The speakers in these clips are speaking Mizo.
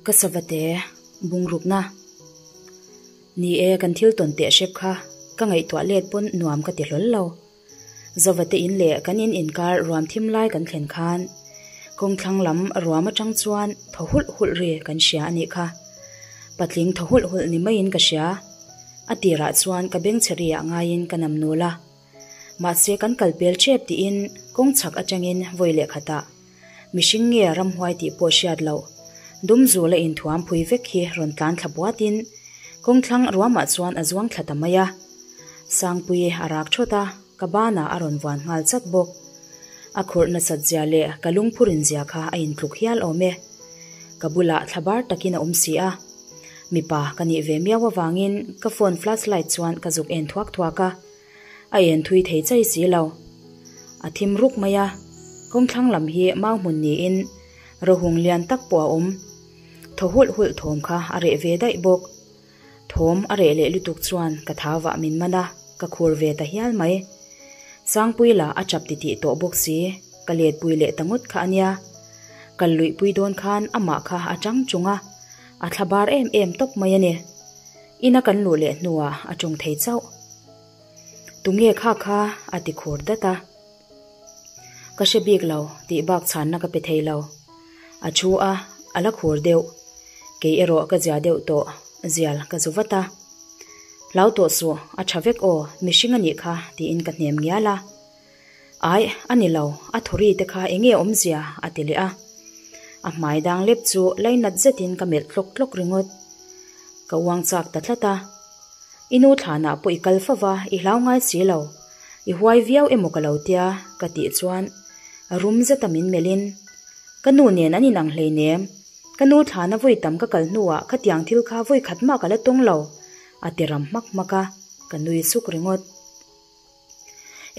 Ka savate bungrukna. Ni e, kan thil tawn teh hrep kha ka ngaihtuah let pawn nuam ka ti hlawl lo. Zavate in leh kan in inkar ruam thim lai kan thlen khan kawngthlang lam ruam atang chuan thaw hulh hulh ri kan hria a nih kha. Patling thaw hulh hulh ni maiin ka hria. A tirah chuan ka bengchhe riah ngaiin ka nam nul a. Mahse kan kal pel tep tiin kawng chhak atangin vawi leh khatah mihring nge ramhuai tih pawh hriat loh dum zul a inthuam phui vek hi rawn tlan thla buatin kawngthlang ruamah chuan a zuang thla ta mai a. Sangpui a rak thawt a, ka banah a rawn vuan nghal chat bawk. A khurh nasat zia leh ka lungphurin zia kha a intluk hial awm e. Ka bulah thla bar takin a awm si a. Mipa ka nih ve miau avangin ka phone flashlight chuan ka zuk en thuak thuak a. A en thui thei chai si lo. A thim ruk mai a, kawngthlang lam hi mau hmun niin rawhung lian tak pawh a awm. Thaw hulh hulh thawm kha a reh ve daih bawk. Thawm a reh leh lutuk chuan ka thau vah min man a, ka khur ve ta hial mai. Sangpui lah a chap titih tawh bawk si, ka letpui leh ta ngawt kha a nia. Kal luihpui dawn khan amah kha a chang chung a, a thla bar em em tawp mai a ni. Ina kan luh leh hnuah a tawng thei chauh. Tunge kha kha a ti khur dat a. Ka hre bik lo tih bak chhanna ka pe thei lo. A thu a, a la khur deuh. Kei erawh ka zia deuh tawh, zial ka zu vat a. Hlau tawh suh, a tha vek aw, mihring a nih kha tiin ka hnem ngial a. Ai, a ni lo, a thawri te kha enge awmzia a ti leh a. A hmai dang lep chu lainat zetin ka melh tlawk tlawk ringawt. Ka uang chak ta tlat a. I nu thlanah pawh i kal fo va, i hlau ngai si lo. I huai viau emaw ka lo tia, ka tih chuan rum zeta min melhin, Ka nu nen an inang hleinem. Ka nu thlana vawi tam ka kal hnuah khatiang thil kha vawi khat mah ka la tawng lo, a ti ram hmak hmak a, ka nui suk ringawt.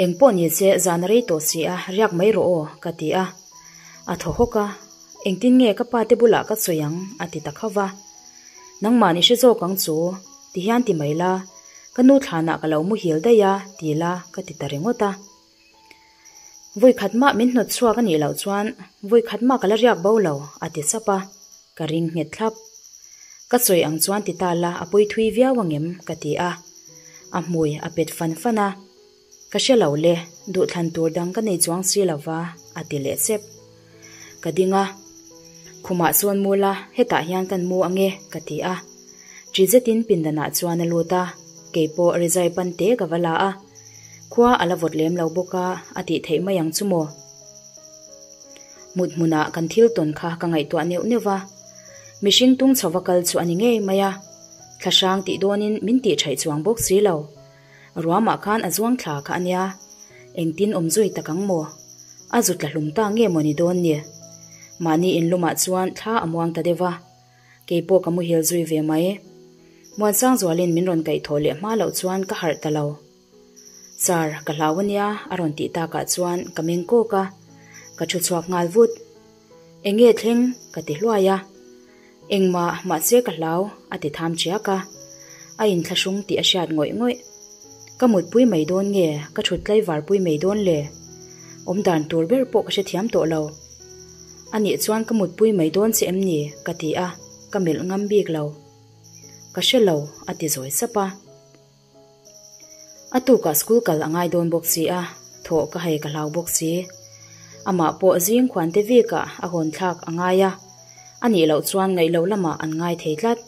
Eng pawh ni se zan a rei tawh si a, riak mai rawh aw, ka ti a. A thaw hawk a, Engtin nge ka pa te bulah ka sawi ang? a ti ta khauh va. Nangmah ni hre zawk ang chu, ti hian ti mai la, ka nu thlanah ka lo muhil daih a, ti la, ka ti ta ringawt a. Vawi khat mah min hnawt chhuak a nih loh chuan vawi khat mah ka la riak bo lo, a ti sap a, ka ring nghet thlap. Ka sawi ang chuan ti ta la a pawi thui viau ang em? ka ti a. A hmui a pet fan fan a. Ka hre lo le, duhthlan tur dang ka nei chuang si lo va, a ti leh sep. Ka ding a, Khumah chuan mu la, hetah hian kan mu ang e, ka ti a. Ṭi zetin pindanah chuan a lut a, kei pawh rizai pan te ka va la a. Khua a la vawt lem lo bawk a, a tih theih mai ang chu maw? Mut hmunah kan thil tawn kha ka ngaihtuah neuh neuh va, mihring tung chhova kal chu a ni ngei mai a, thlahrang tih dawnin min tih ṭhaih chuang bawk si lo. Ruamah khan a zuang thla kha a nia, engtin awm zui tak ang maw? A zu tla hlum ta nge maw ni dawn ni? Mahni inlumah chuan thla a muang ta deuh va, kei pawh ka muhil zui ve mai. Muansangzualin min rawn kaihthawh leh hma loh chuan ka harh ta lo. Sir, ka hlau a nia, a rawn tih takah chuan ka meng kawk a, ka thu chhuak nghal vut. Enge thleng? ka ti hluai a. Engmah mahse ka hlau, a ti tham chiak a. A inthlahrung tih a hriat ngawih ngawih. Ka mutpui mai dawn nge ka thut tlaivar pui mai dawn le? Awmdan tur ber pawh ka hrethiam tawh lo. Anih chuan ka mutpui mai dawn che em ni? ka ti a, ka melh ngam bik lo. Ka hre lo, a ti zawi sap a. A tukah school kal a ngai dawn bawk si a, thawh ka hei ka hlau bawk si. Amah pawh zing khuan te vikah a hawn thlak a ngai a, a nih loh chuan ngaih loh lamah an ngai thei tlat.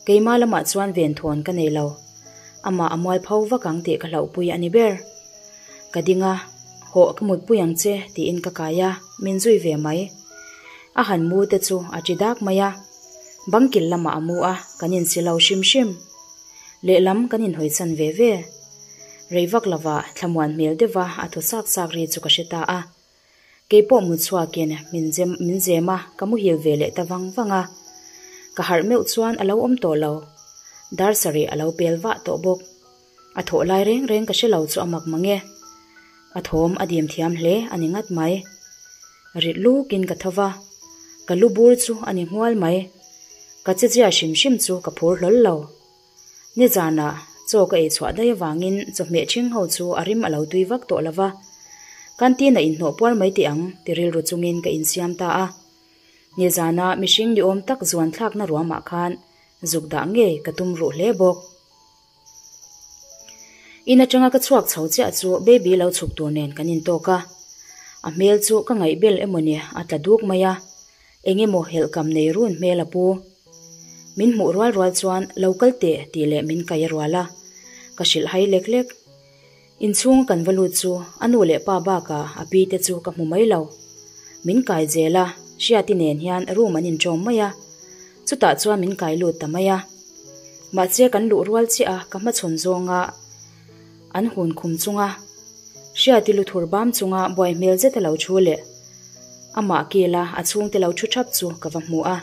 Keimah lamah chuan venthawn ka nei lo. Amah a mual pho vak ang tih ka hlauhpui a ni ber. Ka ding a, Hawh ka mutpui ang che tiin ka kai a, min zui ve mai. A han mu te chu a chi dak mai a. Bangkil lamah a mu a, kan insi lo hrim hrim. Lehlam kan inhawichhan ve ve. Rei vak lovah thlamuan hmel deuha a thaw sak sak ri chu ka hre ta a. Kei pawh mu chhuakin min zem min zem a, ka muhil ve leh ta vang vang a. Ka harh meuh chuan a lo awm tawh lo. Dar sarih a lo pel vah tawh bawk. A thawh lai reng reng ka hre lo chu a mak mang e. A thawm a dim thiam hle a ni ngat mai. Rit lukin ka tho va, ka lu bur chu a ni nghual mai. Ka chezia hrim hrim chu ka phur hlawl lo. Nizanah chaw ka ei chhuah daih avangin chawhmeh ṭhing ho chu a rim a lo tui vak tawh lo va. Canteen-a inhnawh puar mai teh ang ti rilru chungin ka insiam ta a. Nizana mihring ni awm tak zuan thlakna ruamah khan zuk dah ngei ka tum ruh hle bawk. In atanga ka chhuak chho chiah chu baby lo chhuk tur nen kan intawk a. A hmel chu ka ngaihbel emaw ni a tla duk mai a, eng emaw helhkam nei run hmel a pu. Min hmuh rual rual chuan lo kal teh tih leh min kai a rual a, ka hrilh hai lek lek. Inchhung kan va lut chu a nu leh pa bakah a pi te chu ka hmu mai lo. Min kai zel a, Hriati nen hian room an inṭawm mai a, chutah chuan min kai lut ta mai a. Mahse kan luh rual chiah a, ka hmachhawn zawnga an hun khum chunga Hriati lu thur bam chunga buai hmel zet a lo thu leh amah kila a chhungte lo thu thap chu ka va hmu a,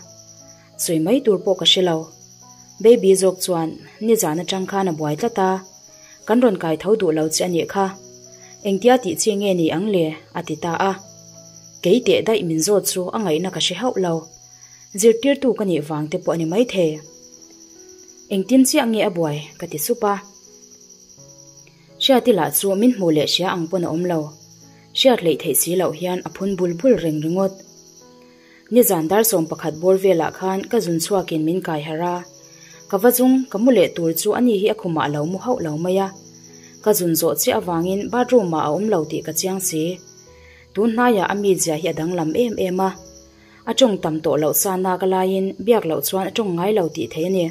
sawi mai tur pawh ka hre lo. Baby zawk chuan nizan atang khan a buai tlat a, kan rawn kai tho duh lo che a nih kha. Engtia tih chi nge ni ang le? a ti ta a. Kei teh daih min zawt chu a ngaihna ka hre hauh lo. Zirtirtu ka nih vang te pawh a ni maithei. Engtin chiah nge a buai? ka ti sup a. Hriati lah chu min hmuh leh hria ang pawn a awm lo. Hriat hleih theih si loh hian a phun bul bul reng ringawt. Nizan dar 11 bawr velah khan ka zun chhuakin min kai harh a. Ka va zung ka mu leh tur chu ani hi a khumah a lo mu hauh lo mai a. Ka zun zawh chiah avangin bathroom ah a awm lo tih ka chiang si. Tun hnaiah a mizia hi a danglam em em a. A tawng tam tawh loh sa nak laiin biak loh chuan a tawng ngai lo tih theih a ni.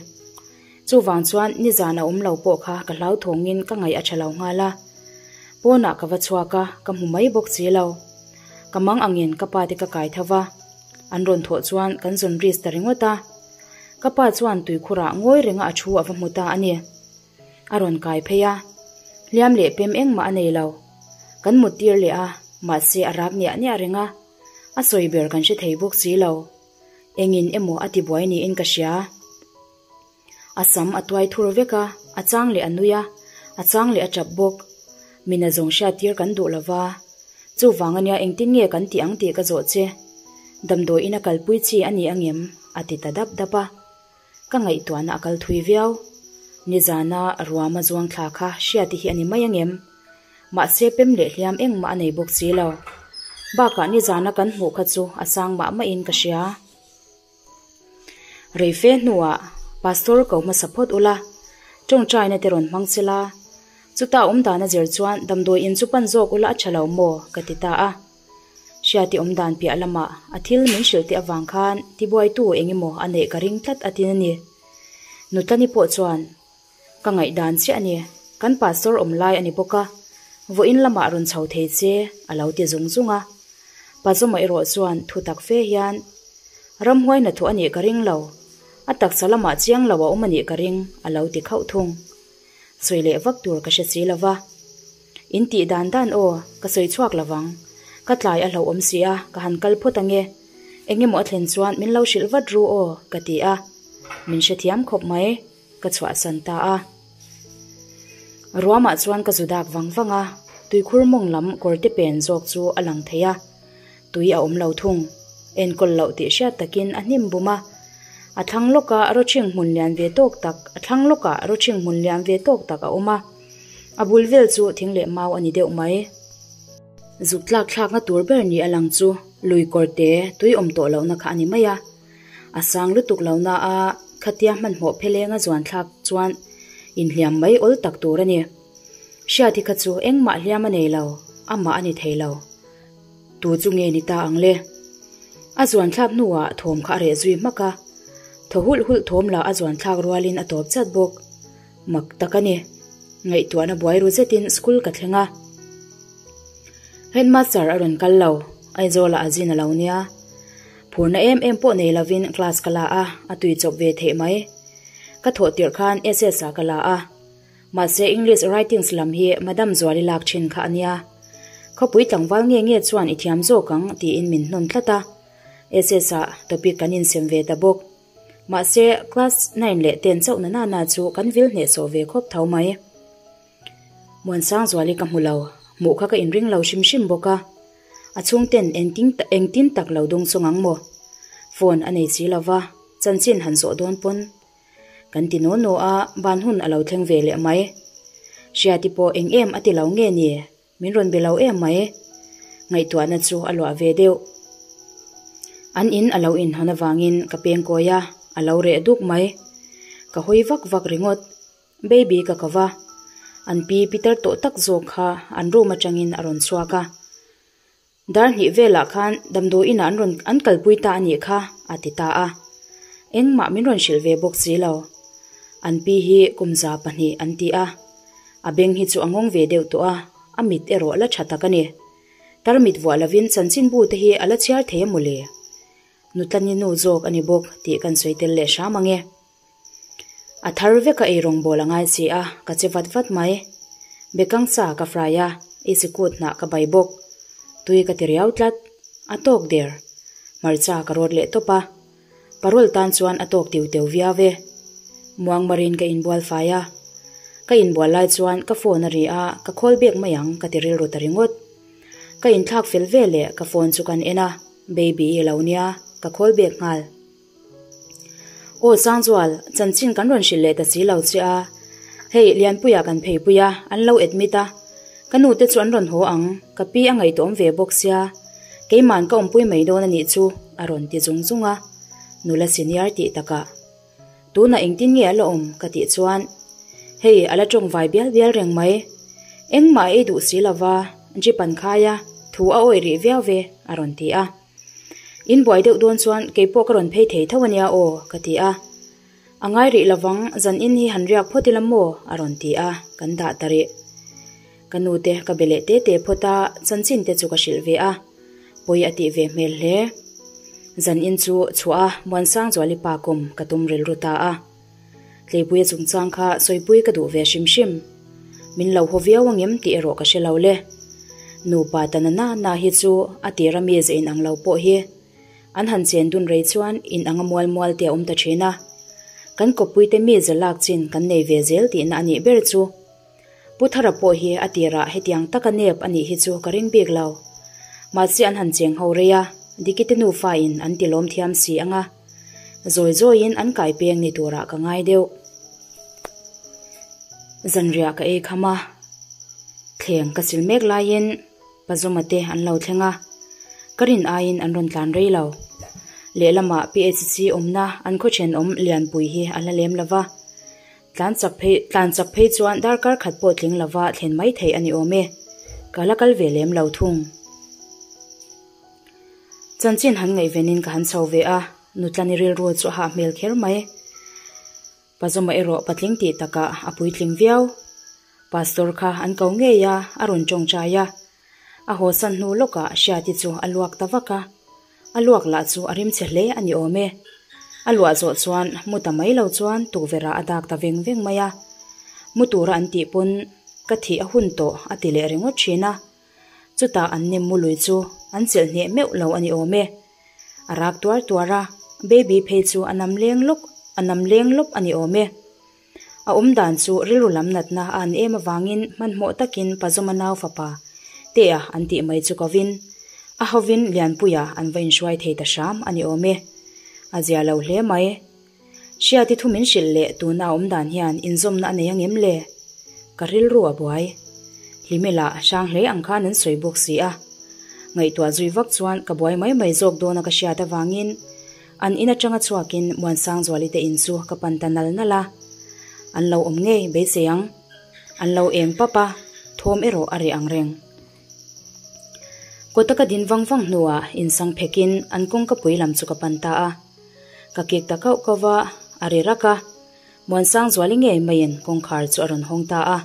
Chuvang chuan nizan a awm lo pawh kha ka hlauthawngin ka ngaih a tha lo nghal a. Pawnah ka va chhuak a, ka hmu mai bawk si lo. Ka mang angin ka pa te ka kai tho va, an rawn thawh chuan kan zawn risk ta ringawt a. Ka pa chuan tuikhurah ngawi renga a thu a va hmu ta a ni. A rawn kai phei a, hliam leh pem engmah a nei lo. Kan mut tir leh a, mahse a rak niah niah reng a. A sawi ber kan hre thei bawk si lo. Engin emaw a ti buai niin ka hria. A sam a tuai thur vek a, a chang leh a nui a, a chang leh a tap bawk. Mina zawng hriattir kan duh lo va. Chuvang ania engtin nge kan tih ang tih ka zawh che. Damdawi ina kalpui chi a ni angem? a ti ta dap dap a. Ka ngaihtuahna a kal thui viau. Nizana ruama zuang thla kha hriati hi a ni mai angem? Mahse pem leh hliam engmah a nei bawk si lo. Bakah nizana kan hmuh kha chu a sang mah mahin ka hria. Reife hnuah Pastor ko hmasa phawt ula, tawngtaina te rawn hmang che la, chuta awmdan a zir chuan damdawi in chu pan zawk ula a tha lo maw? ka ti ta a. Hriati awmdan piah lamah a thil min hrilh te avang khan tibuaitu eng emaw a neih ka ring tlat a tin a ni. Nutlani pawh chuan Ka ngaihdan chiah a ni, kan pastor awm lai a ni bawk a, vawiin lamah rawn chho thei che, a lo ti zung zung a. Pazawma erawh chuan thu tak fe hian, Ramhuai hnathawh a nih ka ring lo, a taksa lamah chiang lo a awm a nih ka ring, a lo ti khauh thung. Sawi leh vak tur ka hre si lo va. In tih dan dan aw, ka sawi chhuak lo vang. Ka tlai a hlauhawm si a, ka han kal phawt ange. Eng emaw a thlen chuan min lo hrilh vat ru aw, ka ti a. Min hrethiam khawp mai. Ka chhuahsan ta a. Ruamah chuan ka zu dak vang vang a, tuikhur mawng lam kawrte pen zawk chu a lang thei a. Tui a awm lo thung. Enkawl loh tih hriat takin a hnim bum a. A thlang lawkah rawchhing hmun lian ve tawk tak a thlang lawkah rawchhing hmun lian ve tawk tak a awm a. A bul vel chu thing leh mau a ni deuh mai. Zuk tlak thlakna tur ber ni a lang chu lui kawrte tui awm tawh lohna kha a ni mai a. A sang lutuk lo na a, khatia hmanhmawh pheleng a zuan thlak chuan inhliam mai awl tak tur a ni. Hriati kha chu engmah hliam a nei lo, amah a ni thei lo. Tu chu nge ni ta ang le? A zuan thlak hnuah thawm kha a reh zui hmak a, thaw hulh hulh thawm lah a zuan thlak rualin a tawp chat bawk. Mak tak a ni. Ngaihtuahna buai ru zetin school ka thleng a. Headmaster a rawn kal lo, Aizawlah a zin a lo nia. Phurna em em pawh nei lovin class ka la a, a tui chawp ve theih mai. Ka thawh tirh khan SS ah ka la a. Mahse English writings lam hi Madam Zuali lak thin kha a nia. Khawpui tlangval nge nge chuan i thiam zawk ang tiin min hnawn tlat a. SS ah topic kan insem ve ta bawk. Mahse class nine leh ten chauh na nana chu kan vil hnehsawh ve khawp tho mai. Muansangzuali ka hmu lo, hmuh kha ka inring lo hrim hrim bawk a. A chhungten engtin engtin tak lo dawng chawng ang maw? Phone a nei si lo va, chanchin han zawh dawn pawn. Kan ti naw naw a, ban hun a lo thleng ve leh mai. Hriati pawh eng em a ti lo nge ni? Min rawn be lo em mai. Ngaihtuahna chu a luah ve deuh. An in a lo inhawn avangin ka peng kawi a, a lo reh duk mai. Ka hawi vak vak ringawt. Baby ka ko va, an pi pitar tawh tak zawk kha an room atangin a rawn chhuak a. Dar hnih velah khan damdawi inah an rawn an kalpui ta a nih kha, a ti ta a. Engmah min rawn hrilh ve bawk si lo. An pi hi kum 200 an ti a. A beng hi chu a ngawng ve deuh tawh a, a mit erawh la tha tak a ni. Tarmit vuah lovin chanchinbu te hi a la chhiar thei a mawle. Nutlani nu zawk a ni bawk tih kan sawi tel leh hram ang e. A thar vek a eirawngbawl a ngai si a, ka che vat vat mai. Bekang sa ka fry a, i sikut hnah ka bai bawk. Tui ka ti riau tlat. A tawk der. Hmarcha ka rawt leh tawp a. Parol tan chuan a tawk tiu teu viau e. Muangmarin ka inbual fai a. Ka inbual lai chuan ka phone a ri a, ka call back mai ang ka ti rilru ta ringawt. Ka inthlak fel veleh ka phone chu kan en a, Baby i lo nia, ka call back nghal. Aw Sangzual, chanchin kan rawn hrilh leh ta si lo che a. Hei, Lianpuia kan pheipui a, an lo admit a. Ka nu te chu an rawn haw ang, ka pi a ngaihtuahawm ve bawk sia. Keima'n ka awmpui mai dawn a nih chu, a rawn ti zung zung a. Nula senior tih takah. Tunah engtin nge a la awm? ka tih chuan, Hei, a la tawng vai bial bial reng mai. Engmah a ei duh si lova, jeep an khai a, thu a awih rih viau ve, a rawn ti a. In buai deuh dawn chuan kei pawh ka rawn phei thei tho a nia aw, ka ti a. A ngai rih lovang, zan in hi han riak phawt ila maw? a rawn ti a, kan dah ta rih. Ka nu te ka be leh te te phawt a, chanchin te chu ka hrilh ve a. Pawi a tih ve hmel hle. Zan in chu chhuah a, Muansangzuali pa kawm ka tum rilru ta a. Tleipuia chungchang kha sawipui ka duh ve hrim hrim. Min lo haw viau angem tih erawh ka hre lo le. Nupa ta na na na hi chu a tir a mi ze inang lo pawh hi an han chen dun rei chuan inang a mual mual te a awm ta thin a. Kan kawppuite mi ze lak chin kan nei ve zel tihna a nih ber chu. Pu Thara pawh hi a tirah hetiang taka nep a nih hi chu ka ring bik lo. Mahse an han cheng ho rei a, Dikite nufa in an ti lawm thiam si ang a. Zawi zawiin an kai peng ni turah ka ngai deuh. Zanriah ka ei kham a, thleng ka sil mek laiin Pazawma te an lo thleng a, ka rin aiin an rawn tlan rei lo. Lehlamah PHC awmna an khaw thenawm lianpui hi a la lem lo va, tlan chak phei tlan chak phei chuan darkar khat pawh tling lova thlen mai theih a ni awm e, ka la kal ve lem lo thung. Chanchin han ngaihvenin ka han chho ve a, Nutlani rilru chu a hah hmel kher mai. Pazawma erawh patling tih takah a puitling viau. Pastor kha an ko ngei a, a rawn tawngtai a. A hawsan hnu lawkah Hriati chu a luak ta vak a. A luak lah chu a rimchhe hle a ni awm e. A luah zawh chuan mu ta mai lo chuan tukverhah a dak ta veng veng mai a. Mu tura an tih pawn ka thih a hun tawh a ti leh ringawt thin a. Chutah an nem mu lui chu an chelh hneh meuh lo a ni awm e. A rak tuar tuar a, baby phei chu a nam leng lawk a nam leng lawp a ni awm e. A awm dan chu rilru lam natna a an em avangin hmanhmawh takin Pazawma nau fapa Tea an tih mai chu kovin a hovin Lianpuia an va inhruai thei ta hram a ni awm e. A zia lo hle mai. Hriati thu min hrilh leh tuna a awm dan hian inzawmna a nei angem le? Ka rilru a buai. Hlimela hrang hle ang khan an sawi bawk si a. Ngaihtuah zui vak chuan ka buai mai mai zawk dawna ka hriat avangin an in atanga chhuakin Muansangzuali te in chu ka pan ta nal nal a. An lo awm ngei beisei ang. An lo eng pap a, thawm erawh a reh ang reng. Kawta ka din vang vang hnuah insang phekin an kawngkapui lam chu ka pan ta a. Ka kik ta kauh kauh va, a ri rak a. Muansangzuali ngei maiin kawngkhar chu a rawn hawng ta a.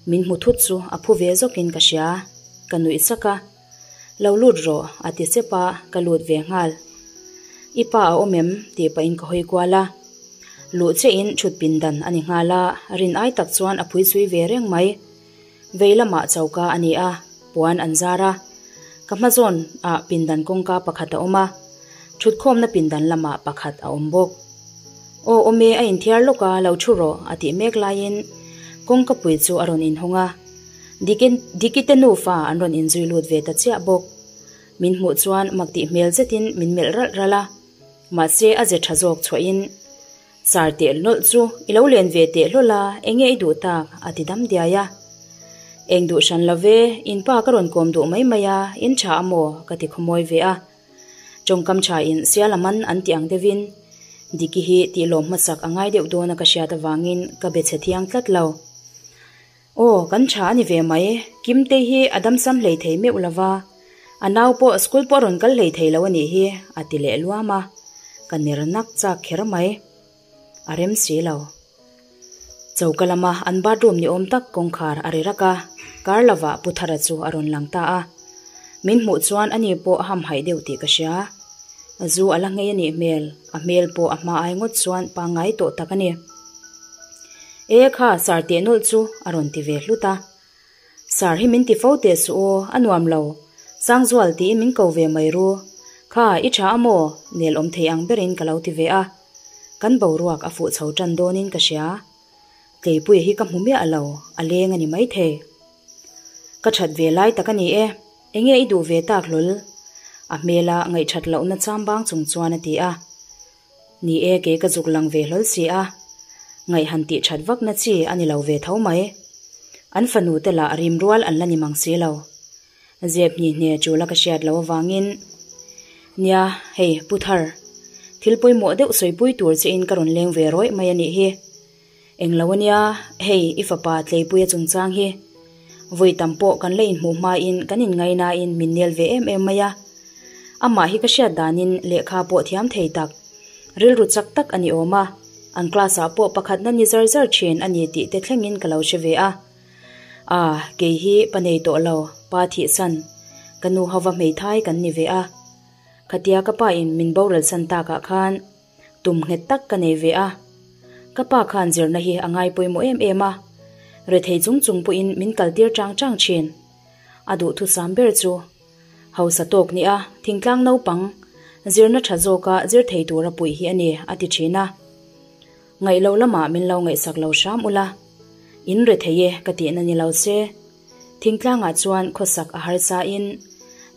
Min hmu thut chu a phu ve zawkin ka hria, ka nuih sak a. Lo lut rawh, a ti chep a, ka lut ve nghal. I pa a awm em? tih pahin ka hawi kual a. Luh chiahin thut pindan a ni nghal a, rin ai tak chuan a phui chhui ve reng mai. Vei lamah choka a ni a, puan an zar a. Ka hma zawn ah pindan kawngka pakhat a awm a, thutkhawmna pindan lamah pakhat a awm bawk. Aw awm e, a inthiar lawk a, lo thu rawh a tih mek laiin kawngka pui chu a rawn inhawng a. Diki te nufa an rawn inzui lut ve ta chiah bawk. Min hmuh chuan mak tih hmel zetin min melh ralh ralh a, mahse a ze tha zawk chhuahin Sar teh hlawlh chu i lo len ve teh hlawlh a, enge i duh tak? a ti dam diai a. Eng duh hran lo ve, in pa ka rawn kawm duh mai mai a, in tha a maw? ka ti khawmawi ve a. Tawngkam tha in sial a man an tih ang deuhin Diki hi tih lawm hmasak a ngai deuh dawn a ka hriat avangin ka be chhe thiang tlat lo. Aw, kan tha a ni ve mai, Kimtei hi a damsam hlei thei meuh lo va, a nau pawh school pawh a rawn kal hlei thei lo a nih hi, a ti leh luam a, ka ner nak chak kher mai. A rem si lo. Choka lama an bathroom ni awm tak kawngkhar a ri rak a, kar lovah Pu Thara chu a rawn lang ta a. Min hmuh chuan ani pawh a hamhaih deuh tih ka hria. Zu a la ngei a nih hmel, a hmel pawh a hma ai ngawt chuan pangngai tawh tak a ni. E kha, sar teh nawlh chu a rawn ti ve hlut a. Sar hi min ti fo teh suh aw, a nuam lo. Sangzual tiin min ko ve mai ru. Kha, i tha a maw? Nel awm thei ang berin ka lo ti ve a. Kan boruak a fuh chho tan dawnin ka hria. Tleipuia hi ka hmu miah lo, a leng a ni maithei. Ka that ve lai tak a ni e, enge i duh ve tak hlawl? A hmela ngaihthat lohna chambang chung chuan a ti a. Ni e, kei ka zuk lang ve hlawl si a, ngaih han tih that vakna chi a ni lo ve tho mai. An fanu te lah rim rual an la ni mang si lo. Zep hni hne chula ka hriat loh avangin, Nia, hei, Pu Thar, thil pawimawh deuh sawipui tur che in ka rawn leng ve rawih mai a nih hi. Englo a nia, hei, i fapa Tleipuia chungchang hi. Vawi tam pawh kan la inhmuh hmain kan inngainain min nel ve em em mai a. Amah hi ka hriat danin lehkha pawh thiam thei tak, rilru chak tak a ni awm a, an class-ah pawh pakhatna ni zar zar thin a ni tih te thlengin ka lo hre ve a. A, kei hi pa nei tawh lo, pa thihsan, ka nu hova hmeithai kan ni ve a. Khatia ka pa in min boral san takah khan tum nghet tak ka nei ve a. Ka pa khan zirna hi a ngai pawimawh em em a, rethei chung chung pawhin min kaltir chang chang thin. A duhthusam ber chu hausa tawk nia thingtlang naupang zirna tha zawka zir thei tura puih hi a ni, a ti thin a. Ngaih loh lamah min lo ngaihsak lo hram ula, in re thei e ka tihna ni lo se, thingtlangah chuan khawsak a harsa in,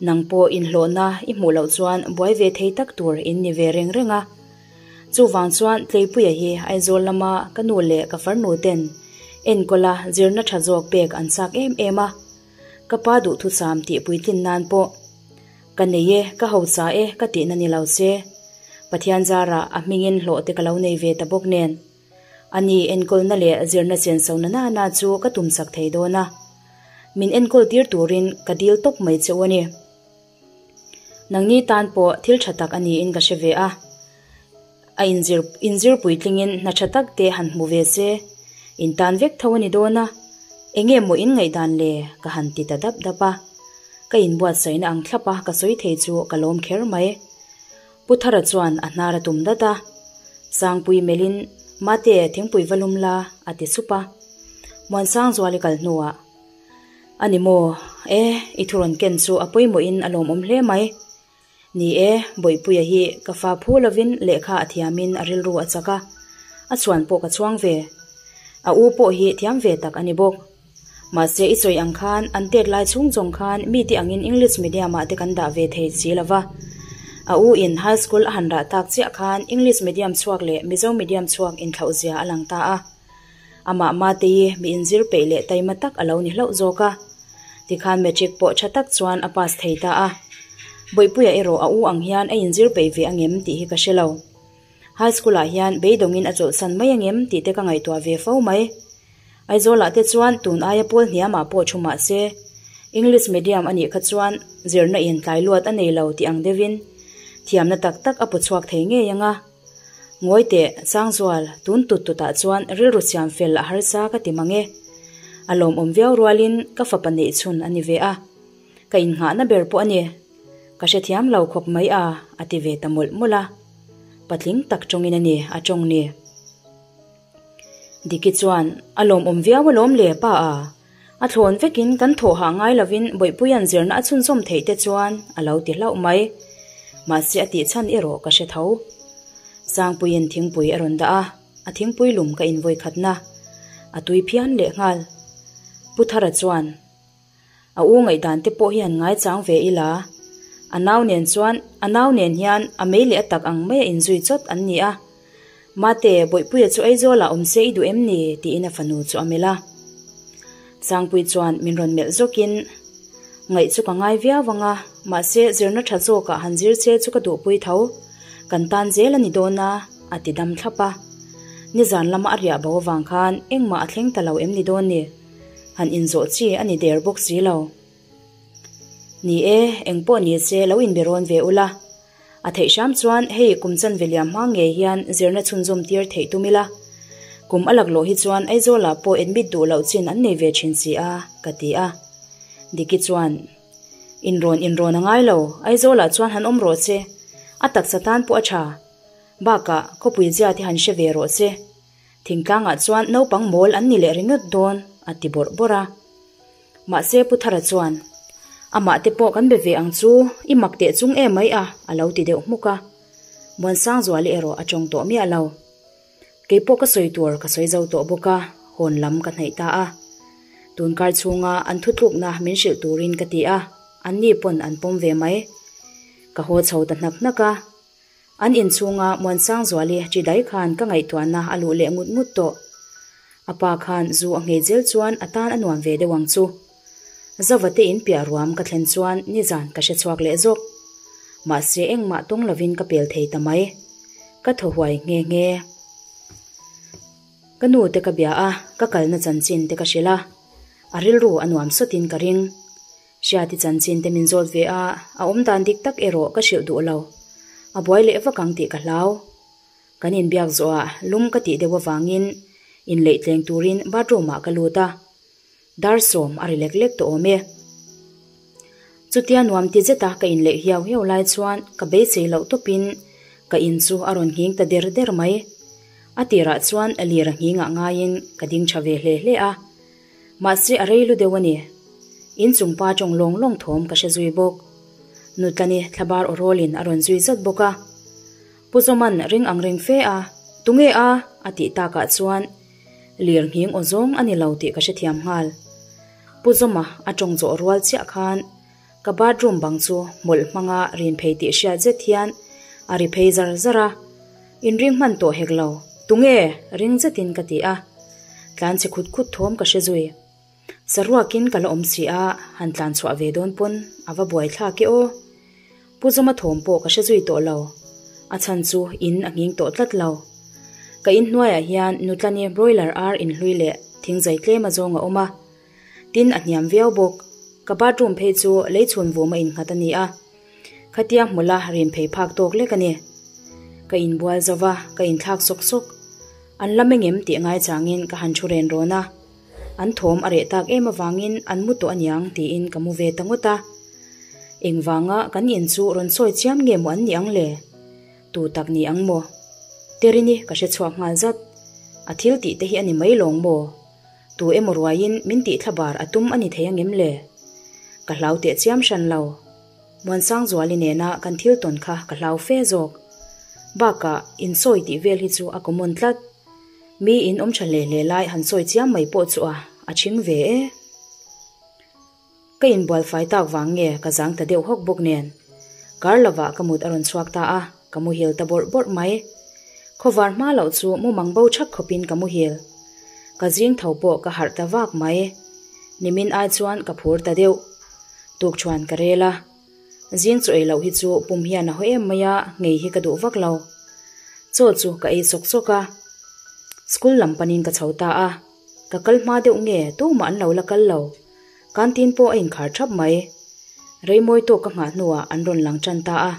nang pawh inhlawhna i hmuh loh chuan buai ve thei tak tur in ni ve reng reng a. Chuvang chuan Tleipuia hi Aizawl lama ka nu leh ka farnu ten enkawla zirna tha zawk pek an chak em em a, ka pa duhthusam tih puitlin nan pawh Ka nei e, ka hausa e ka tihna ni lo se. Pathian zarah a hmingin hlawh te ka lo nei ve ta bawk nen. Ani enkawlna leh zirna senso na nana chu ka tumsak thei dawn a. Min enkawl tir turin ka dil tawp mai che u a ni. Nangni tan pawh thil tha tak a niin ka hre ve a. A inzir inzir puitlingin hna tha tak te han hmu ve se, in tan vek tho a ni dawn a, enge maw in ngaihdan le ka han ti ta dap dap a. Ka inbuatsaihna ang thlap a ka sawi thei chu ka lawm kher mai. Pu Thara chuan a hnar a tum dat a, Sangpui melhin Mate thingpui va lum la a ti sup a. Muansangzuali kal hnuah, A ni maw, e, i thurawn ken chu a pawimawhin a lawmawm hle mai. Ni e, Bawihpuia hi ka fa phu lovin lehkha a thiamin a rilru a chak a, a chhuan pawh ka chhuang ve. A u pawh hi thiam ve tak a ni bawk. Mahse i sawi ang khan an tet lai chhung zawng khan mite angin English medium ah te kan dah ve thei si lova. A u in high school a han rah tak chiah khan English medium chhuak leh Mizo medium chhuak inthlauh zia a lang ta a. Amah Matei mi inzir peih leh taima tak a lo ni hlauh zawk a. Tikhan matric pawh tha tak chuan a pass thei ta a. Bawihpuia erawh a u ang hian a inzir peih ve angem tih hi ka hre lo. High school ah hian beidawngin a chawlhsan mai angem tih te ka ngaihtuah ve fo mai. Aizawlah te chuan tun aia pawl hniamah pawh thu mah se, English medium a nih kha chuan zirna in tlai luat a nei lo tih ang deuhin thiamna tak tak a pu chhuak thei ngei ang a. Ngawi teh, Sangzual, tun tut tutah chuan rilru siam fel a harsa ka ti mang e. A lawmawm viau rualin ka fapa neih chhun a ni ve a. Ka innghahna ber pawh a ni. Ka hrethiam lo khawp mai a, a ti ve ta mawlh mawlh a. Patling tak tawngin a ni, a tawng ni. Diki chuan, A lawmawm viau alawm le, pa a. A thlawn vekin kan thawh hah ngai lovin Bawihpuia'n zirna a chhunzawm theih te chuan a lo ti hlauh mai. Mahse a tih chhan erawh ka hre tho. Sangpuiin thingpui a rawn dah a, a thingpui lum ka invawi khatna. A tui phian lehnghal. Pu Thara chuan, A u ngaihdan te pawh hi han ngaichang ve ila. A nau nen chuan a nau nen hian a mei leh a tak ang maia inzui chawt an ni a. Mate, Bawihpuia chu Aizawlah awm se i duh em ni? tiin a fanu chu a melh a. Sangpui chuan min rawn melh zawkin. Ngaih chu ka ngai viau ang a, mahse zirna tha zawkah han zir che chu ka duhpui tho. Kan tan zel a ni dawn a, a ti dam thlap a. Nizan lama a riah bo avang khan engmah a thleng ta lo em ni dawn ni? Han inzawh chi a ni der bawk si lo. Ni e, engpawh ni se lo inbe rawn ve ula. A theih hram chuan hei kum chanve liam hma ngei hian zirna chhunzawm tir theih tum ila. Kum a laklawh hi chuan Aizawlah pawh admit duh loh chin an nei ve thin si a, ka ti a. Diki chuan, Inrawn inrawn a ngai lo, Aizawlah chuan han awm rawh se. A taksa tan pawh a tha. Bakah, khawpui zia te han hre ve rawh se. Thingtlangah chuan naupang mawl an ni leh ringawt dawn, a ti bawrh bawrh a. Mahse Pu Thara chuan, Amah te pawh kan be ve ang chu, i mak teh chung em mai a, a lo ti deuh hmuk a. Muansangzuali erawh a tawng tawh miah lo. Kei pawh ka sawi tur ka sawi zo tawh bawk a, hawn lam ka hnaih ta a. Tunkar chhunga an thutlukna min hrilh turin ka ti a, anni pawn an pawm ve mai. Ka haw chho ta hnak hnak a. An inchhunga Muansangzuali chi dai khan ka ngaihtuahna a luh leh ngut ngut tawh. A pa khan zu a nghei zel chuan a tan a nuam ve deuh ang chu. Zava te in piah ruam ka thlen chuan nizan ka hre chhuak leh zawk. Mahse engmah tawng lovin ka pel thei ta mai. Ka thaw huai nghe nghe. Ka nu te ka bia a, ka kalna chanchin te ka hrilh a. A rilru a nuam sawtin ka ring. Hriati chanchin te min zawt ve a, a awm dan dik tak erawh ka hrilh duh lo. A buai leh vak ang tih ka hlau. Kan inbiak zawhah lum ka tih deuh avangin inleih tleng turin bathroom ah ka lut a. Dar sawm a ri lek lek tawh awm e. Chutia nuam ti zeta ka inleih hiau hiau lai chuan ka beisei loh tawpin ka in chu a rawn nghing ta der der mai. A tirah chuan lir a nghingah ngaiin ka ding tha ve hle hle a. Mahse a rei lu deuh a ni. Inchung pa tawng lawng lawng thawm ka hre zui bawk. Nutlani thlabar aw rawlin a rawn zui zat bawk a. Pu Zawman ring ang reng fe a, Tunge a? a tih takah chuan lir nghing aw zawng a ni lo tih ka hrethiam nghal. Pu Zawma a tawng zawh rual chiah khan ka bathroom bang chu hmawlh hmanga rin phei tih hriat zet hian a ri phei zar zar a. Inring hman tawh hek lo. Tunge? Ring zetin ka ti a. Tlan chhe khut khut thawm ka hre zui. Saruakin ka la awm si a, han tlan chhuah ve dawn pawn a va buai thlak e aw. Pu Zawma thawm pawh ka hre zui tawh lo. A chhan chu in a nghing tawh tlat lo. Ka in hnuaiah hian Nutlani broiler ar inhlui leh thingzai tlem azawng a awm a. Tin a hniam viau bawk. Ka bathroom phei chu lei chhun vum a innghat a ni a. Khatia hmula rin phei phak tawk lek a ni. Ka inbual zo va, ka inthlak sawk sawk. An la meng em tih ngaichangin ka han thu ren rawn a. An thawm a reh tak em avangin an mu tawh aniang tiin ka mu ve ta ngawt a. Engvanga kan in chu rawn sawi chiam nge maw an nih ang le? Tu tak ni ang maw? Terini ka hre chhuak nghal zat. A thil tih te hi a ni mai lawng maw? Tu emaw ruaiin min tih thlabar a tum a ni thei angem le? Ka hlau teh chiam hran lo. Muansangzuali nena kan thil tawn kha ka hlau fe zawk. Bakah, insawi tih vel hi chu a common tlat. Mi in awm tha hle hle lai han sawi chiam mai pawh chu a a chhing ve e. Ka inbual fai tak vang nge ka zang ta deuh hawk bawk nen. Kar lovah ka mut a rawn chhuak ta a, ka muhil ta bawrh bawrh mai. Khawvar hma loh chu mumang bo thak khawpin ka muhil. Ka zing tho pawh ka harh ta vak mai. Nimin ai chuan ka phur ta deuh. Tukṭhuan ka rel a. Zing chu ei loh hi chu pum hian a haw em mai a, ngei hi ka duh vak lo. Chaw chu ka ei sawk sawk a. School lam panin ka chho ta a. Ka kal hma deuh nge tumah an lo la kal lo. Canteen pawh a inkhar thap mai. Reimawi tawk ka nghah hnuah an rawn lang tan ta a.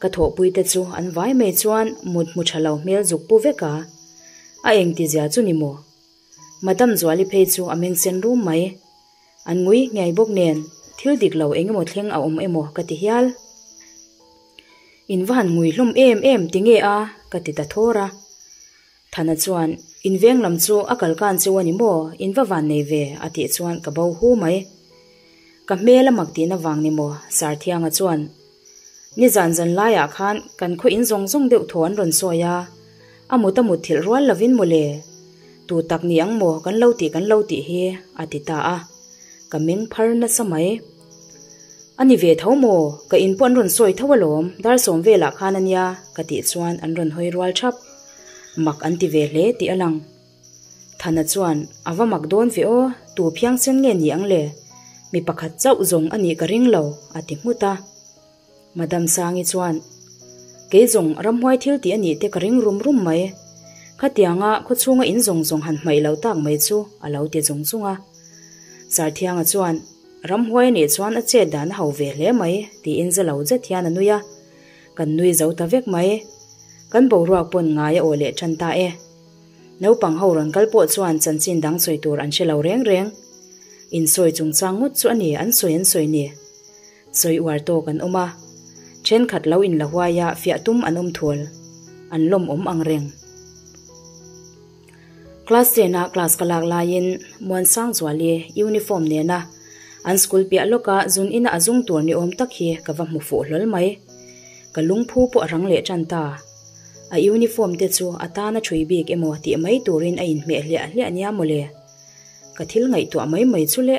Ka thawhpui te chu an vai mai chuan mut hmu tha lo hmel zuk pu vek a. A engtizia chu ni maw? Madam Zuali phei chu a meng sen rum mai. An ngui ngei bawk nen thil dik lo eng emaw thleng a awm emaw ka ti hial. In va han ngui hlawm em em ti nge a? ka ti ta thawr a. Thana chuan, In veng lam chu a kal kan cheu a ni maw? In va van nei ve a tih chuan ka bo hu mai. Ka hmel a mak tihna vang ni maw? Sarthianga chuan, Nizan zan laiah khan kan khaw in zawng zawng deuh thaw an rawn sawi a, a mut a mut thilh rual lovin maw le? Tu tak ni ang maw kan lo tih kan lo tih hi? a ti ta a, ka meng phar nasa mai. A ni ve tho maw? Ka in pawh an rawn sawi tho alawm, dar sawm velah khan a nia ka tih chuan an rawn hawi rual thap. Mak an ti ve hle tih a lang. Thana chuan, A va mak dawn ve aw, tu phiangsen nge ni ang le? Mi pakhat chauh zawng a nih ka ring lo, a ti nghut a. Madam Sangi chuan, Kei zawng ramhuai thil tih a nih te ka ring rum rum mai. Khatianga khawchhunga in zawng zawng han hmaih lo tak mai chu, a lo ti zung zung a. Sarthianga chuan, Ramhuai a nih chuan a chet dan a ho ve hle mai, tiin za lo zet hian a nui a. Kan nui zo ta vek mai. Kan boruak pawn ngai a aw leh tan ta e. Naupang ho rawn kal pawh chuan chanchin dang sawi tur an hre lo reng reng. Insawi chungchang ngawt chu a ni an sawi an sawi ni. Sawi uar tawk an awm a, thenkhat lo inla huai a fiah tum an awm thul, an lawmawm ang reng. Class ten a class ka lak laiin Muansangzuali uniform nena an school piah lawka zun ina a zung tur ni awm tak hi ka va hmu fuh hlawl mai. Ka lungphu pawh a rang leh tan ta. A uniform te chu a tana thui bik emaw tih mai turin a inhmeh hliah hliah nia mawle. Ka thil ngaihtuah mai mai chu le.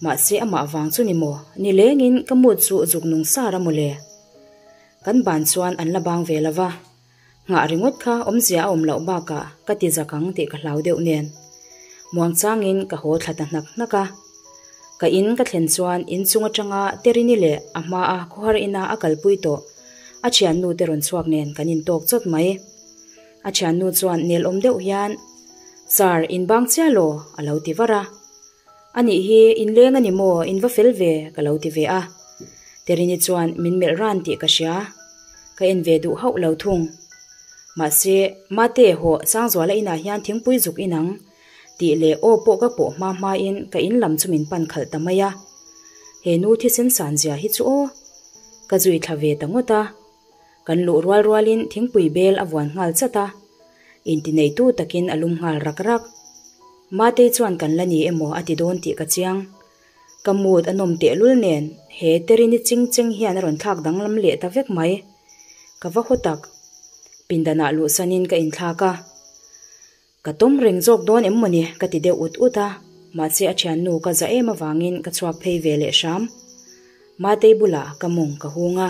Mahse amah vang chu ni maw? Nilengin ka mood chu zuk nung sar a mawle. Kan ban chuan an la bang ve lo va, nghah ringawt kha awmzia a awm loh bakah ka ti zak ang tih ka hlau deuh nen. Muangchangin ka haw thla ta hnak hnak a. Ka in ka thlen chuan inchung atanga Terini leh a hmaa khawhar ina a kalpui tawh a thiannu te rawn chhuak nen kan intawk chawt mai. A thiannu chuan nel awm deuh hian, Sir, in bang chiah law? a lo ti var a. A nih hi, inleng a ni maw, in va fel ve, ka lo ti ve a. Terini chuan min melh ran tih ka hria. Ka en ve duh hauh lo thung. Mahse, Mate, hawh, Sangzuala inah hian thingpui zuk in ang, tih leh aw pawh ka pawh hma hmain ka in lam chu min pan khalh ta mai a. He nu thisen san zia hi chu aw. Ka zui thla ve ta ngawt a. Kan luh rual rualin thingpui bel a vuan nghal chat a. Intineitu takin a lum nghal rak rak. Matei chuan kan la ni emaw a ti dawn tih ka chiang. Ka mood a nawm tehlul nen he Terini ching cheng hian a rawn thlak danglam leh ta vek mai. Ka va haw tak. Pindanah luhsanin ka inthlak a. Ka tawm reng zawk dawn em mawni ka ti deuh ut ut a, mahse a thiannu ka za em avangin ka chhuak phei ve leh hram. Matei bulah ka mawng ka hung a.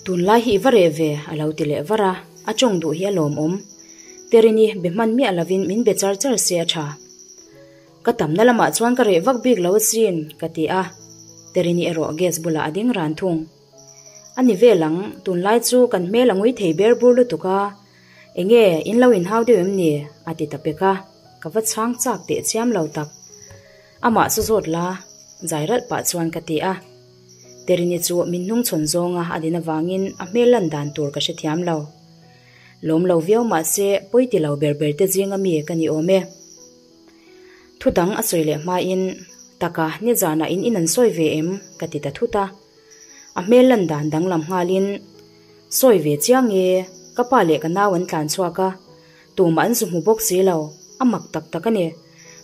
Tunlai hi i va reh ve, a lo ti leh var a, a tawng duh hi a lawmawm. Terini be hman miah lovin min be char char se a tha. Ka tamna lamah chuan ka reh vak bik lo asin, ka ti a. Terini erawh gas bulah a ding ran thung. A ni vel ang, tunlai chu kan hmel a ngui thei ber bur lutuk a. Enge, in lo inhau deuh em ni? a ti ta pek a, ka va chhang chak teh chiam lo tak. Amah chu zawt la, zai ralh pah chuan ka ti a. Terini chu min hnungchhawn zawnga a din avangin a hmel lan dan tur ka hrethiam lo. Lawm lo viau mah se pawi ti lo ber ber te zinga mi ka ni awm e. Thu dang a sawi leh hmain, Taka, nizanah in in an sawi ve em? ka ti ta thut a. A hmel lan dan danglam nghalin, Sawi ve chiang e, ka pa leh ka nau an tlan chhuak a, tumah an zu hmu bawk si lo, a mak tak tak a ni.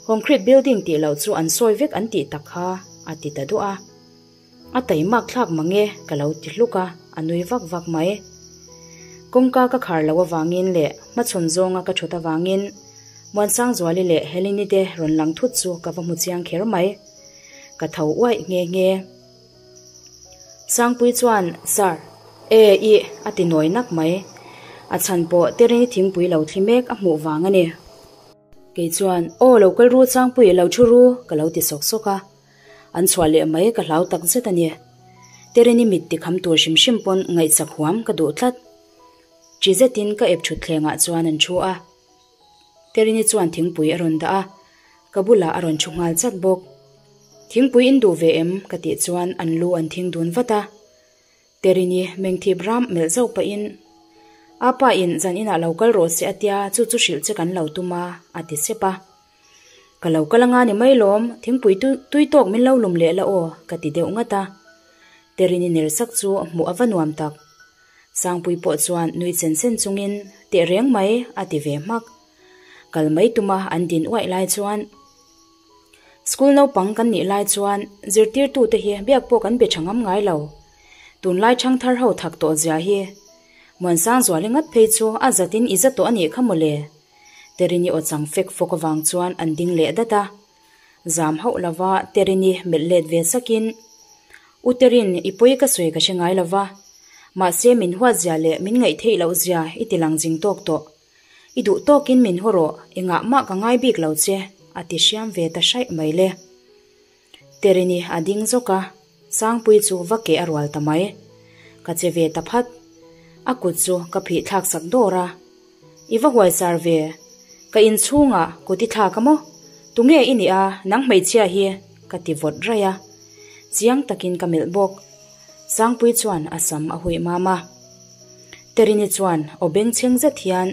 Concrete building tih loh chu an sawi vek an tih tak kha, a ti ta duah a. A taimak thlak mang e, ka lo ti hluk a, a nui vak vak mai. Kawngka ka khar loh avangin leh hmachhawn zawnga ka thut avangin Muansangzuali leh Helene te rawn lang thut chu ka va hmu chiang kher mai. Ka tho uaih nghe nghe. Sangpui chuan, Sir, e ih, a ti nawi nak mai. A chhan pawh Terini thingpui lo thli mek a hmuh vang a ni. Kei chuan, Aw, lo kal ru Sangpui, lo thu ru, ka lo ti sawk sawk a. An chhuah leh mai ka hlau tak zet a ni. Terini mit tikham tur hrim hrim pawn ngaihsak huam ka duh tlat. Chi zetin ka ep thut thlengah chuan an thu a. Terini chuan thingpui a rawn dah a, ka bulah a rawn thu nghal chat bawk. Thingpui in duh ve em? ka tih chuan an lu an thing dun vat a. Terini mengthip ram melh zauh pahin, A pa in zan inah lo kal rawh se a tia, chu chu hrilh che kan lo tum a, a ti sep a. Ka lo kal anga ni mai lawm, thingpui tui tawk min lo lum leh la aw, ka ti deuh ngat a. Terini ner sak chu hmuh a va nuam tak. Sangpui pawh chuan nui chen chen chungin, Teh reng mai, a ti ve hmak. Kal mai tuma an din uaih lai chuan, School naupang kan nih lai chuan zirtirtute hi biak pawh kan be tha ngam ngai lo. Tunlai thangthar ho thak tawh zia hi Muansangzuali ngat phei chu a zatin i za tawh a nih kha mawle. Terini aw chang fek fawk avang chuan an ding leh dat a. Zam hauh lova Terini melh let ve sakin, U Terin, i pawi ka sawi ka hre ngai lova. Mahse min huat zia leh min ngaih theih loh zia i ti lang zing tawk tawh. I duh tawkin min haw rawh, engah mah ka ngai bik lo che, a ti hriam ve ta hraih mai le. Terini a ding zawk a, Sangpuii chu va keh a rual ta mai. Ka che ve ta phat. A kut chu ka phih thlak sak dawr a. I va huaisar ve. Ka inchhungah kut i thlak a maw? Tunge i nih a, nang hmeichhia hi? ka ti vawt raih a. Chiang takin ka melh bawk. Sangpuii chuan a sam a huih mam a. Terini chuan aw bengchheng zet hian,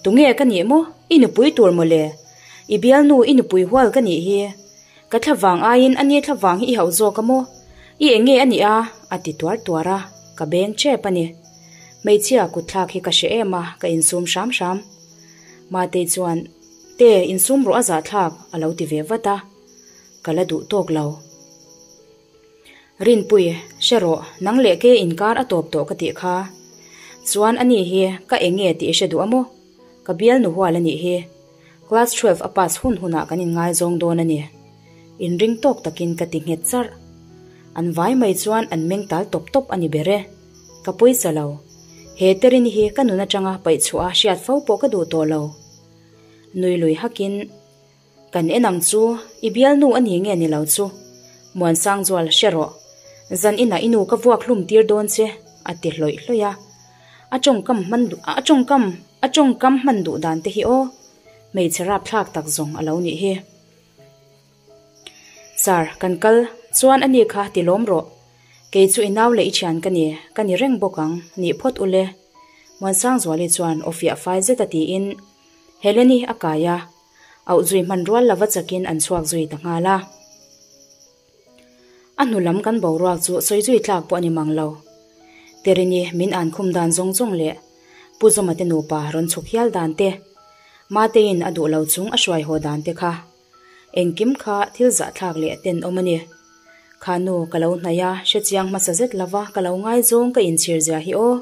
Tunge ka nih maw? I nupui tur maw le? I bialnu i nupui hual ka nih hi. Ka thlavang aiin a ni thlavang hi i hauh zawk a maw? I eng nge a nih a? a ti tuar tuar a, ka beng tep a ni. Hmeichhia kutthlak hi ka hre em a, ka insum hram hram. Matei chuan, Te, insum rawh a zahthlak, a lo ti ve vat a, ka la duh tawk lo. Rinpui, hre rawh, nang leh ke inkar a tawp tawh ka tih kha. Chuan a ni hi ka eng nge tih i hre duh a maw? Ka bialnu hual a nih hi. Class 12 a pass hun hunah kan inngaizawng dawn a ni. Inring tawk takin ka ti nghet charh. An vai mai chuan an meng tal tawp tawp a ni ber e. Ka pawisa lo. He Terini hi ka nun atanga paih chhuah a hriat fo pawh ka duh tawh lo. Nui lui hakin, Kan en ang chu, i bialnu a ni nge ni lo chu? Muansangzual, hre rawh. Zan inah i nu ka vuak hlum tir dawn che, a ti hlawih hlawih a. A tawngkam hman duh a tawngkam a tawngkam hman duh dan te hi aw, hmeichhe rapthlak tak zawng a lo nih hi. Sir, kan kal chuan a ni kha ti lawm rawh. Kei chu i nau leh i thian ka ni, ka ni reng bawk ang, nih phawt ule. Muansangzuali chuan aw fiah fai zet a tiin Heleni a kai a, auh zui hman rual lova chakin an chhuak zui ta nghal a. A hnu lam kan boruak chu sawi zui tlak pawh a ni mang lo. Terini min an khum dan zawng zawng leh Pu Zawma te nupa rawn chhuk hial dan te, Mateiin a duh lo chung a hruai haw dan te kha engkim kha thil zahthlak leh tenawm a ni. Kha nu ka lo hnaih a, hrechiang hmasa zet lova ka lo ngaizawng ka inchhir zia hi aw.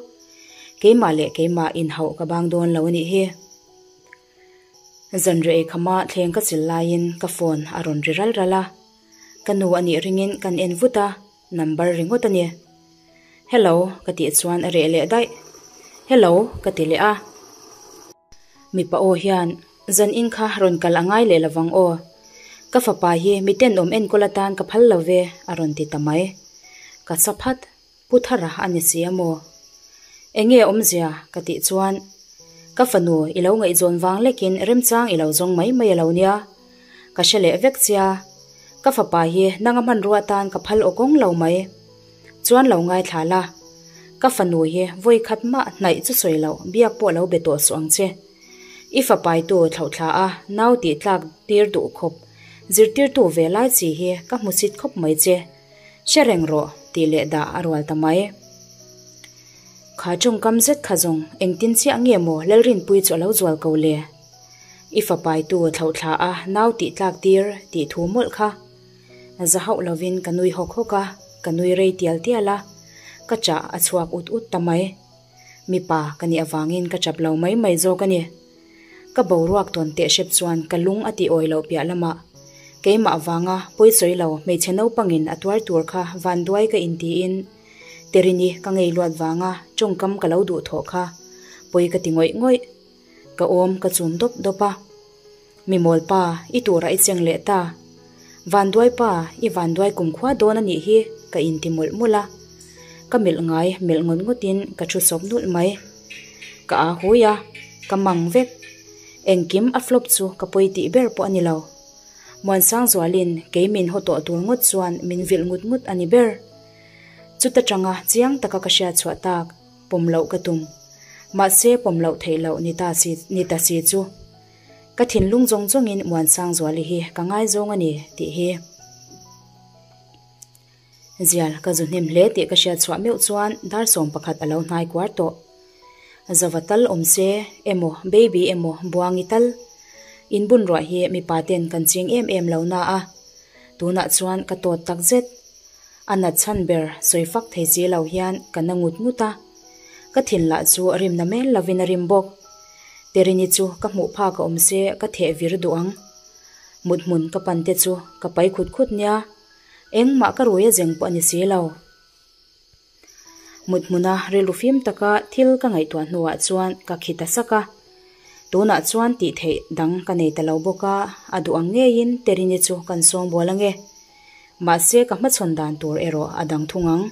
Keimah leh keimah inhauh ka bang dawn lo a nih hi. Zanriah eikhama thleng ka chil laiin ka phone a rawn ri ral ral a, ka nu a nih ringin kan en vut a, number ringawt a ni. Hello ka tih chuan a reh leh daih. Hello ka ti leh a. Mipa aw hian zan in kha rawn kal a ngai leh lovang aw. Ka fapa hi mi tenawm enkawl atan ka phal lo ve a rawn ti ta mai. Ka sa phat. Pu Thara a ni si a maw? Enge awmzia? ka tih chuan, Ka fanu, i lo ngaihzawn vang lekin remchang i lo zawng mai mai a lo nia. Ka hre leh vek chia. Ka fapa hi nanga hmanrua atan ka phal awkawng lo mai. Chuan lo ngaithla la. Ka fanu hi vawi khat mah hnaih chu sawi loh biak pawh lo be tawh suh ang che. I fapaitu thlauhthla a nau tih tlak tir duh khawp zirtirtu ve lai chi hi ka hmusit khawp mai che. Hre reng rawh, tih leh dah a rual ta mai. Kha tawngkam zet kha zawng engtin chiah nge maw Lalrinpuii chu a lo zual ko le? I fapaitu thlauhthla a nau tih tlak tir tih thu mawlh kha. Za hauh lovin ka nui hawk hawk a, ka nui rei tial tial a, ka chah a chhuak ut ut ta mai. Mipa ka nih avangin ka chap lo mai mai zawk a ni. Ka boruak tawn teh hrep chuan ka lung a tih awi loh piah lamah keimah vanga pawisawi lo hmeichhe naupangin a tuar tur kha vanduai ka intiin Terini ka ngei luat vanga tawngkam ka lo duh thawh kha pawi ka ti ngawih ngawih. Ka awm ka chum dawp dawp a. Mi mawlpa, i turah i cheng leh ta. Vanduai pa, i vanduai kumkhua dawn a nih hi ka inti mawlh mawlh a. Ka melh ngai melh ngawt ngawtin ka thu sawp nulh mai. Ka aa hui a, ka mang vek. Engkim a flop chu ka pawi tih ber pawh a ni lo. Muansangzualin kei min haw tawh tur ngawt chuan min vilh ngut ngut a ni ber. Chuta tanga chiang taka ka hriat chhuah tak, pawm loh ka tum. Mahse pawm loh theih loh ni ta si ni ta si chu. Ka thinlung zawng zawngin Muansangzuali hi ka ngaizawng a ni tih hi. Zial, ka zu hnem hle tih ka hriat chhuah meuh chuan dar 11 a lo hnai kuar tawh. Zava tal awm se, emaw baby emaw buangi tal. Inbun ruah hi mipa ten kan ching em em lo na a, tunah chuan ka tawt tak zet. A nat chhan ber sawi fak thei si lo hian ka na ngut ngut a. Ka thin lah chu rimna mel lovin a rim bawk. Terini chu ka hmuh phak a awm se ka theh vir duh ang. Mut hmun ka pan te chu ka pai khut khut nia. Engmah ka rui a zeng pawh a ni si lo. Mut hmuna rilru fim taka thil ka ngaihtuah hnuah chuan ka khi ta sak a. Tunah chuan tih theih dang ka nei ta lo bawk a, a duh ang ngeiin Terini chu kan sawm bual ange. Mahse ka hmachhawn dan tur erawh a dang thung ang.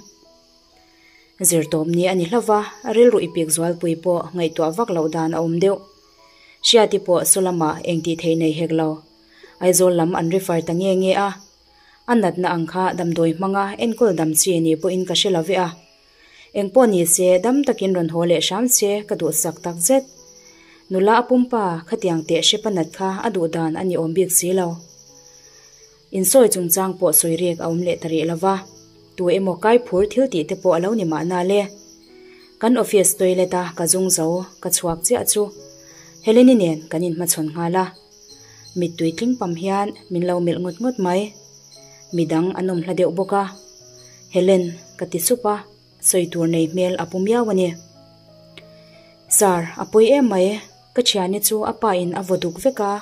Zirtawp ni a ni hlauh a, rilru i pik zualpui pawh ngaihtuah vak loh dan a awm deuh. Hriati pawh saw lamah eng tih theih nei hek lo. Aizawl lam an refer ta nge nge a. A natna ang kha damdawi hmanga enkawl dam chi ni pawhin ka hre lo ve a. Engpawh ni se dam takin rawn haw leh hram che ka duhsak tak zet. Nula a pumpa khatiang teh hrepa nat kha a duh dan a ni awm bik si lo. Insawi chungchang pawh sawi rek a awm leh ta rih lo va, tu emaw kai phur thil tih te pawh a lo ni mahna le. Kan office toilet a ka zung zo ka chhuak chiah chu Heleni nen kan inhmachhawn nghal a. Mittui tling pam hian min lo melh ngawt ngawt mai. Midang an awm hla deuh bawk a. Helen, ka ti sup a, sawi tur nei hmel a pu miau a ni. Sir, a pawi em mai, ka thiani chu a pa in a vaw duk vek a,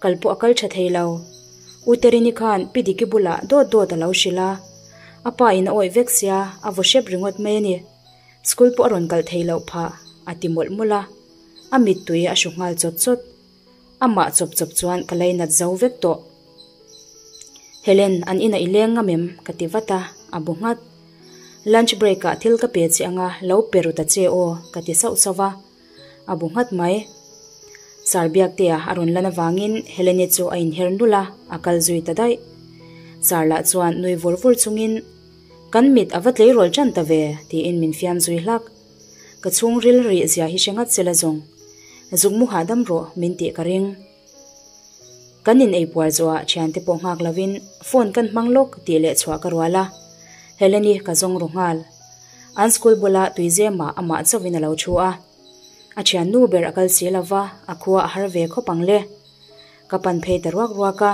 kal pawh a kal tha thei lo. U Terini khan Pi Diki bulah dawt dawt a lo hrilh a, a pa in a awih vek sia, a vaw hrep ringawt mai a ni. School pawh a rawn kal thei loh phah, a ti mawlh mawlh a, a mittui a hru nghal chawt chawt. Amah chawp chawp chuan ka lainat zo vek tawh. Helen, an inah i leng ngam em? ka ti vat a, a bu nghat. Lunch break ah thil ka pe che anga lo pe ru ta che aw, ka ti sauh sauh va, a bu nghat mai. Sir Biaktea a rawn lan avangin Helene chu a inher nulh a, a kal zui ta daih. Sir lah chuan nui vur vur chungin, Kan mit a va tleirawl tan ta ve, tiin min fiam zui hlak. Ka chhungril rih zia hi hre ngat sela zawng. Zuk mu hahdam rawh min tih ka ring. Kan in eipuar zawhah thiante pawh nghak lovin phone kan hmang lawk tih leh chhuah ka rual a. Heleni ka zawng ru nghal. An school bula tuizemah amah chauhin a lo thu a. A thiannu ber a kal si lova a khua a har ve khawp ang le. Ka pan phei ta ruak ruak a.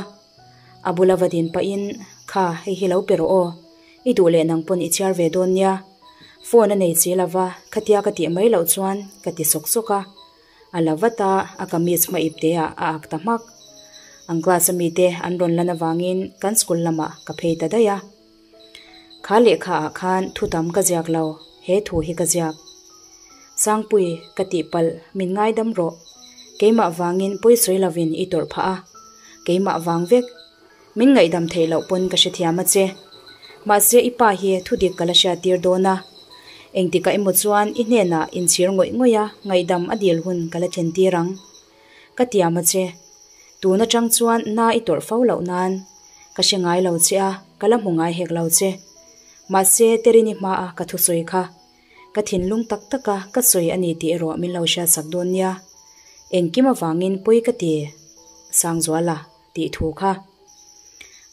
A bula va din pahin, Kha, hei hi lo pe rawh aw. I duh leh nang pawn i chhiar ve dawn nia. Phone a nei si lova, khatia ka tih mai loh chuan ka ti sawk sawk a. A la vat a, a kamis hma ip te ah a ak ta hmak. An class a mite an rawn lan avangin kan school lamah ka phei ta daih a. Kha lehkha ah khan thu tam ka ziak lo, he thu hi ka ziak. Sangpui, ka tihpalh, min ngaidam rawh. Keimah vangin pawisawi lovin i tawrh phah a. Keimah vang vek. Min ngaihdam theih loh pawn ka hrethiam a che. Mahse i pa hi thu dik ka la hriattir dawn a. Engtikah emaw chuan i hnenah inchhir ngawih ngawih a ngaihdam a dil hun ka la thlen tir ang. Ka tiam a che. Tun atang chuan na i tawrh fo loh nan ka hre ngai lo che a, ka la hmu ngai hek lo che. Mahse Terini hmaa ka thusawi kha Ka thinlung tak taka ka sawi a ni tih erawh min lo hriatsak dawn nia. Engkim avangin pawi ka ti, Sangzuala tih thu kha.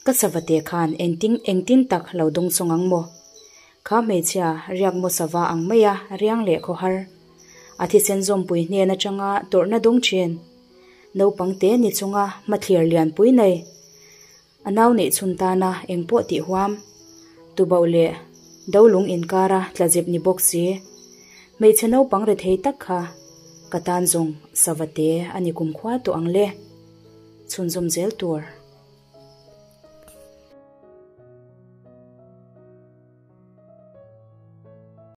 Ka savate khan engtin engtin tak lo dawng chawng ang maw? Kha hmeichhia riak maw sava ang maia riang leh khawhar. A thisen zawmpui hnen atanga tawrhna dawng thin. Naupang te ni chunga hmathlir lianpui nei. A nau neih chhun tana eng pawh tih huam, tubauh leh dolung inkara tlazep ni bawk si. Hmeichhe naupang rethei tak kha ka tan zawng savate a ni kumkhua tawh ang le. Chhunzawm zel tur.